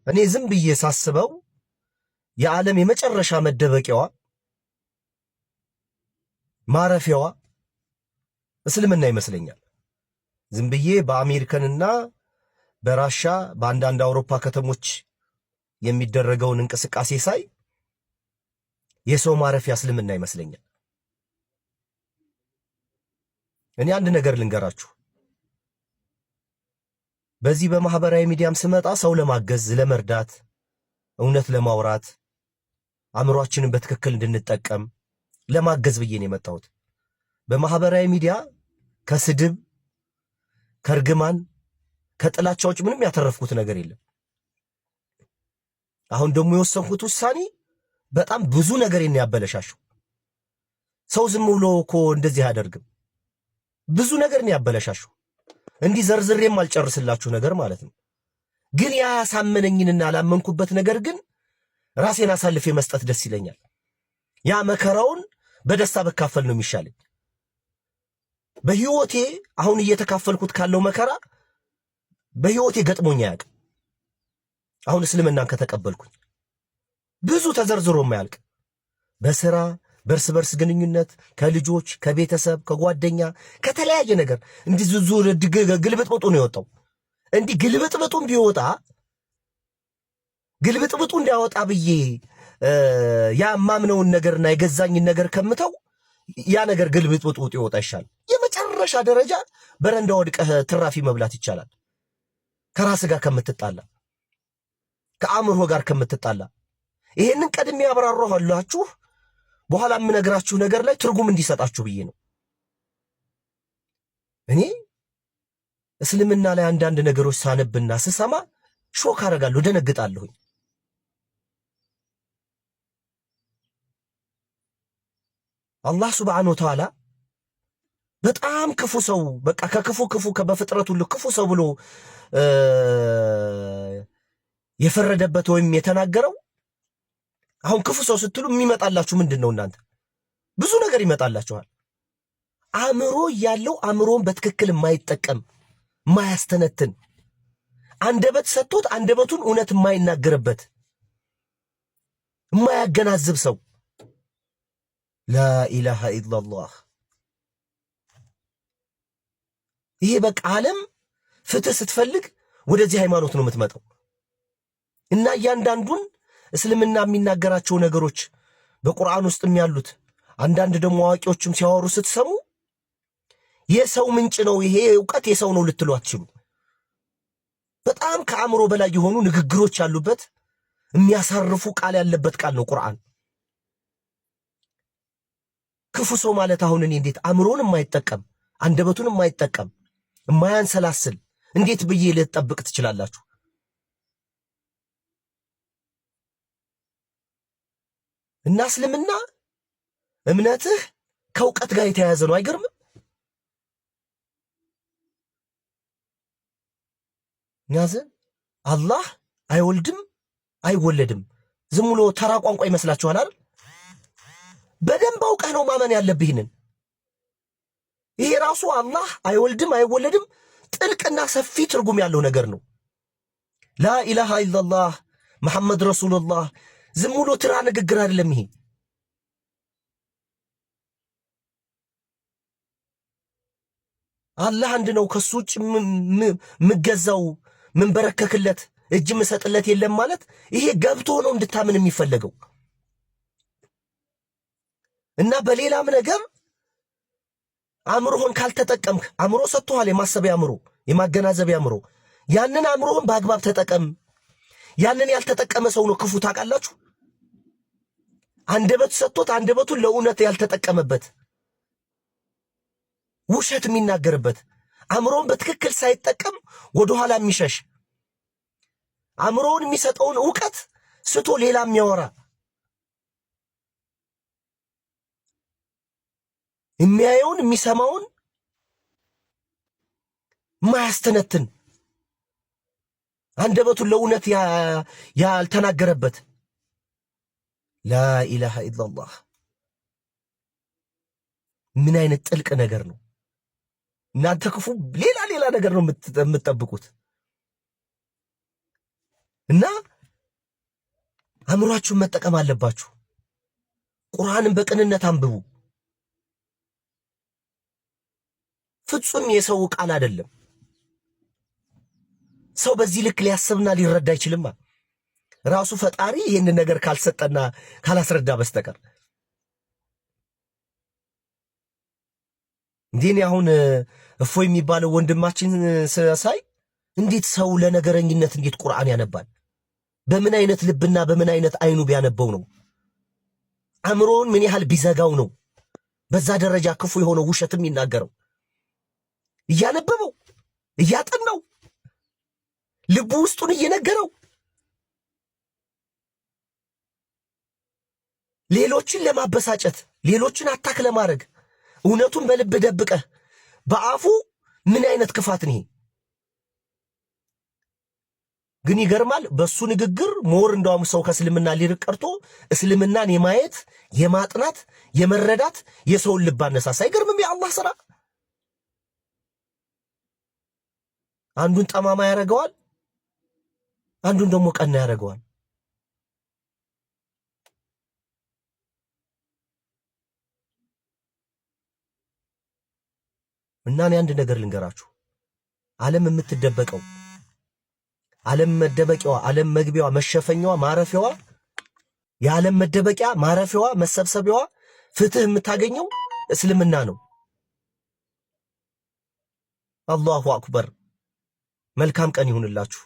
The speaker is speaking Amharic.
እኔ ዝም ብዬ ሳስበው የዓለም የመጨረሻ መደበቂያዋ ማረፊያዋ እስልምና ይመስለኛል። ዝም ብዬ በአሜሪካንና በራሻ በአንዳንድ አውሮፓ ከተሞች የሚደረገውን እንቅስቃሴ ሳይ የሰው ማረፊያ እስልምና ይመስለኛል። እኔ አንድ ነገር ልንገራችሁ። በዚህ በማህበራዊ ሚዲያም ስመጣ ሰው ለማገዝ፣ ለመርዳት፣ እውነት ለማውራት፣ አእምሯችንን በትክክል እንድንጠቀም ለማገዝ ብዬ ነው የመጣሁት። በማህበራዊ ሚዲያ ከስድብ፣ ከእርግማን፣ ከጥላቻ ውጭ ምንም ያተረፍኩት ነገር የለም። አሁን ደግሞ የወሰንኩት ውሳኔ በጣም ብዙ ነገሬን ያበለሻሸው። ሰው ዝም ብሎ እኮ እንደዚህ አያደርግም። ብዙ ነገር ነው ያበለሻሸው። እንዲህ ዘርዝሬም አልጨርስላችሁ ነገር ማለት ነው። ግን ያ ያሳመነኝንና ያላመንኩበት ነገር ግን ራሴን አሳልፌ መስጠት ደስ ይለኛል። ያ መከራውን በደስታ በካፈል ነው የሚሻለኝ። በህይወቴ አሁን እየተካፈልኩት ካለው መከራ በህይወቴ ገጥሞኝ አያውቅም። አሁን እስልምናን ከተቀበልኩኝ ብዙ ተዘርዝሮ የማያልቅ በስራ፣ በእርስ በርስ ግንኙነት፣ ከልጆች፣ ከቤተሰብ፣ ከጓደኛ፣ ከተለያየ ነገር እንዲህ ዙር ግልብጥብጡ ነው የወጣው። እንዲህ ግልብጥብጡን ቢወጣ ግልብጥብጡ እንዲያወጣ ብዬ ያ የማምነውን ነገርና የገዛኝን ነገር ከምተው ያ ነገር ግልብጥብጡ ይወጣ ይሻል። የመጨረሻ ደረጃ በረንዳ ወድቀህ ትራፊ መብላት ይቻላል፣ ከራስ ጋር ከምትጣላ፣ ከአእምሮ ጋር ከምትጣላ። ይሄንን ቀድሜ ያብራራሁላችሁ በኋላ የምነግራችሁ ነገር ላይ ትርጉም እንዲሰጣችሁ ብዬ ነው። እኔ እስልምና ላይ አንዳንድ ነገሮች ሳነብና ስሰማ shock አደርጋለሁ፣ ደነግጣለሁኝ። አላህ ሱብሓነሁ ወተዓላ በጣም ክፉ ሰው፣ በቃ ከክፉ ክፉ በፍጥረት ሁሉ ክፉ ሰው ብሎ የፈረደበት ወይም የተናገረው፣ አሁን ክፉ ሰው ስትሉ የሚመጣላችሁ ምንድን ነው? እናንተ ብዙ ነገር ይመጣላችኋል። አእምሮ ያለው አእምሮን በትክክል የማይጠቀም፣ የማያስተነትን፣ አንደበት ሰጥቶት አንደበቱን እውነት የማይናገርበት፣ የማያገናዝብ ሰው። ላኢላሃ ኢላላህ። ይሄ በቃ ዓለም ፍትህ ስትፈልግ ወደዚህ ሃይማኖት ነው የምትመጣው። እና እያንዳንዱን እስልምና የሚናገራቸው ነገሮች በቁርአን ውስጥም ያሉት፣ አንዳንድ ደግሞ አዋቂዎችም ሲያወሩ ስትሰሙ የሰው ምንጭ ነው ይሄ እውቀት የሰው ነው ልትሉ አትችሉ። በጣም ከአእምሮ በላይ የሆኑ ንግግሮች ያሉበት፣ የሚያሳርፉ ቃል ያለበት ቃል ነው ቁርአን። ክፉ ሰው ማለት አሁን እኔ እንዴት አእምሮን የማይጠቀም፣ አንደበቱን የማይጠቀም፣ የማያንሰላስል እንዴት ብዬ ልጠብቅ ትችላላችሁ? እና እስልምና እምነትህ ከእውቀት ጋር የተያያዘ ነው። አይገርምም? ያዘ አላህ አይወልድም አይወለድም። ዝም ብሎ ተራ ቋንቋ ይመስላችኋል አይደል? በደንብ አውቀህ ነው ማመን ያለብህ። ይህንን ይሄ ራሱ አላህ አይወልድም አይወለድም ጥልቅና ሰፊ ትርጉም ያለው ነገር ነው። ላኢላሃ ኢለላህ መሐመድ ረሱሉላህ ዝም ብሎ ተራ ንግግር አይደለም ይሄ። አላህ አንድ ነው። ከሱ ውጭ ምገዛው፣ ምንበረከክለት፣ እጅ ምሰጥለት የለም ማለት ይሄ ገብቶ ነው እንድታምን የሚፈለገው። እና በሌላም ነገር አእምሮህን ካልተጠቀምክ፣ አእምሮ ሰጥቶሃል፣ የማሰቢያ አእምሮ፣ የማገናዘቢያ አእምሮ፣ ያንን አእምሮህን በአግባብ ተጠቀም። ያንን ያልተጠቀመ ሰው ነው ክፉ። ታውቃላችሁ። አንደበት ሰጥቶት አንደበቱን ለእውነት ያልተጠቀመበት፣ ውሸት የሚናገርበት፣ አእምሮውን በትክክል ሳይጠቀም ወደኋላ የሚሸሽ፣ አእምሮውን የሚሰጠውን እውቀት ስቶ ሌላ የሚያወራ፣ የሚያየውን የሚሰማውን ማያስተነትን፣ አንደበቱን ለእውነት ያልተናገረበት። ላኢላሃ ኢላላህ። ምን አይነት ጥልቅ ነገር ነው? እናንተ ክፉ ሌላ ሌላ ነገር ነው የምትጠብቁት። እና አእምሯችሁን መጠቀም አለባችሁ። ቁርአንን በቅንነት አንብቡ። ፍጹም የሰው ቃል አይደለም። ሰው በዚህ ልክ ሊያስብና ሊረዳ አይችልማ። ራሱ ፈጣሪ ይህንን ነገር ካልሰጠና ካላስረዳ በስተቀር። እንዴ እኔ አሁን እፎይ የሚባለው ወንድማችን ሳይ እንዴት ሰው ለነገረኝነት እንዴት ቁርአን ያነባል? በምን አይነት ልብና በምን አይነት አይኑ ቢያነበው ነው? አእምሮውን ምን ያህል ቢዘጋው ነው በዛ ደረጃ ክፉ የሆነው ውሸት የሚናገረው? እያነበበው፣ እያጠናው፣ ልቡ ውስጡን እየነገረው፣ ሌሎችን ለማበሳጨት፣ ሌሎችን attack ለማድረግ፣ እውነቱን በልብ ደብቀህ በአፉ ምን አይነት ክፋት ነው ይሄ? ግን ይገርማል። በሱ ንግግር more እንደውም ሰው ከእስልምና ሊርቅ ቀርቶ እስልምናን የማየት፣ የማጥናት፣ የመረዳት የሰውን ልብ አነሳሳ። አይገርምም? የአላህ ስራ አንዱን ጠማማ ያደርገዋል፣ አንዱን ደግሞ ቀና ያደርገዋል። እና እኔ አንድ ነገር ልንገራችሁ፣ ዓለም የምትደበቀው፣ ዓለም መደበቂያዋ፣ ዓለም መግቢያዋ፣ መሸፈኛዋ፣ ማረፊያዋ፣ የዓለም መደበቂያ፣ ማረፊያዋ፣ መሰብሰቢያዋ፣ ፍትህ የምታገኘው እስልምና ነው። አላሁ አክበር። መልካም ቀን ይሁንላችሁ።